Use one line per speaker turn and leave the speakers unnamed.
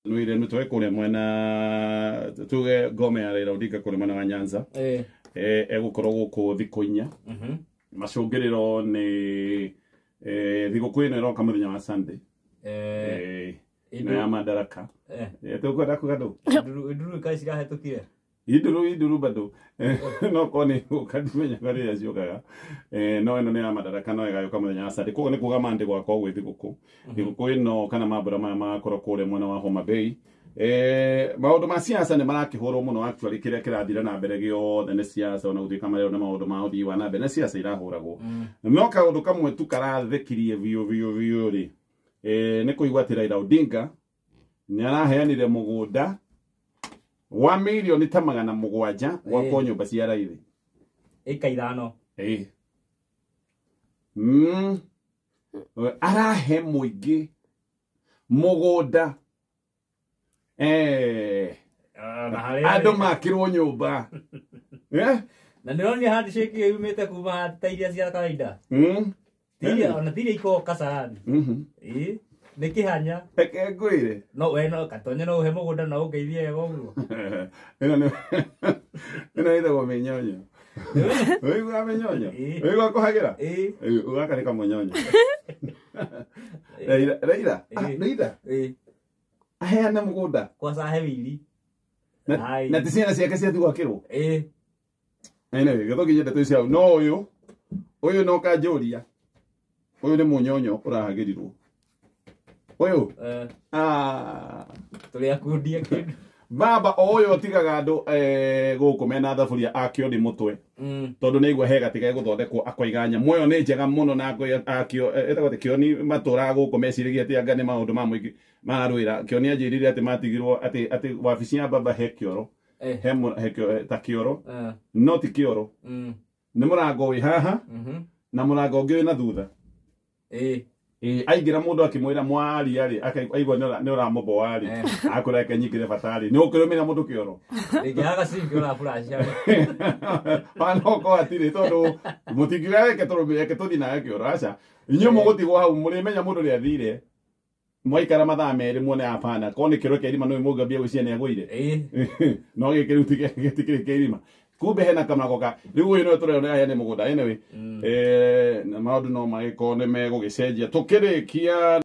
Nwire nä kå rä a mwena tuge ngome ya Raila Odinga kå rä mwena wa Nyanza. Egå korwo gå kå thikå 4. Macå ngä rä ro nä thigũkũ ĩno ĩroka mũthenya wa Sunday. Ĩno ya Madaraka. Tũkwenda kuga ndũ
Nduru kai cirahetũkire.
Induru induru bado no korwo nĩ gũka ndimenyaga rĩrĩa ciũkaga. No ĩno nĩ ya Madaraka no ĩgagĩũka mũthenya wa Sunday, koguo nĩ kuga Monday gwakorwo gwĩ thigũkũ. Thigũkũ ĩno kana mambura maya magakorwo kũrĩa mwena wa Homa Bay. Maũndũ ma siasa nĩ marakĩhũrwo mũno. Actually, kĩrĩa kĩrathire na mbere gĩothe nĩ siasa, ona gũtuĩka marĩa nĩ maũndũ ma ũthii wa na mbere, nĩ siasa irahũragwo. No kaũndũ kamwe tu karathekirie biũ biũ biũ rĩ, nĩ kũigua atĩ Raila Odinga nĩ araheanire mũgũnda wa mirioni ta 700 gwakwo nyũmba cia raithi.
Ĩka 5.
Arahe mũingĩ mũgũnda,
Na harĩa
andũ makĩrwo nyũmba.
Na ndĩronire handshake yumĩte kuma ta iria cia kawaida. Tiria ona tiria ikoragwo Kasarani. Ĩĩ. Nĩ kĩhanya.
Reke ngwĩre.
No we no katonye no ũhe mũgũnda na ũngeithie wega ũguo.
Ĩno ĩtagwo mĩnyonyo. Ũiguaga mĩnyonyo?
Ĩĩ.
Ũiguaga kũhagĩra?
Ĩĩ.
Ĩĩ, gaka nĩ kamũnyonyo. Raila Raila
Ĩĩ.
Raila
Ĩĩ.
aheane mũgũnda
Kwaca he wili.
na
Ai.
na ti ciana ciake ciatigwakĩrwo.
Ĩĩ.
Anyway, gĩthoki ndeto icio hau. No ũyũ ũyũ no kanjũria, ũyũ nĩ mũnyonyo ũrahagĩrirwo ũyũ. Ah.
Tũrĩ akundia kĩndũ.
Baba o ũyũ ũtigaga andũ gũkũ mena thaburia akĩo nĩ mũtwe, tondũ nĩ aigua he gatĩ gegũthondekwo akoiga nyamũ ĩyo nĩ njega mũno na akĩo ĩtagwo atĩ kĩoni matũraga gũkũ meciragia atĩ anga nĩ maũndũ ma mũingĩ mararũĩra. Kĩoni anjĩrire atĩ matigirwo atĩ wabici ya baba he kĩoro, he ta kĩoro, no ti kĩoro, nĩ mũrango wĩ haha na mũrango ũngĩ wĩ na thutha. Ĩĩ, aingĩra mũndũ akĩmwĩra mwaria rĩ, aigua nĩ ũramũboa rĩ, akwĩra reke nyingĩre batarĩ nĩ ũkĩrũmĩra mũndũ kĩoro.
Rĩngĩ hagacingi ũraburacia.
Panokorwo hatirĩ, tondũ mũtingiuga reke tũrũmĩre, reke tũthiĩ nawe kĩoro, aca, inyuĩ mũgũtigwo hau mũrĩmenya mũndũ ũrĩa athire mwaikara mathaa 2 muone hapana korwo nĩ kĩoro kĩa irima no mũngĩambia gwĩciria nĩ agũire. No gĩkĩ rĩu gĩtikĩrĩ kĩa irima, kumbe hena kamũrango ka rĩu ũyũ nĩwe tũrona aya nĩ mũgũnda. Anyway, na maũndũ no magĩkorwo nĩ megũgĩcenjia tũkĩrĩkia.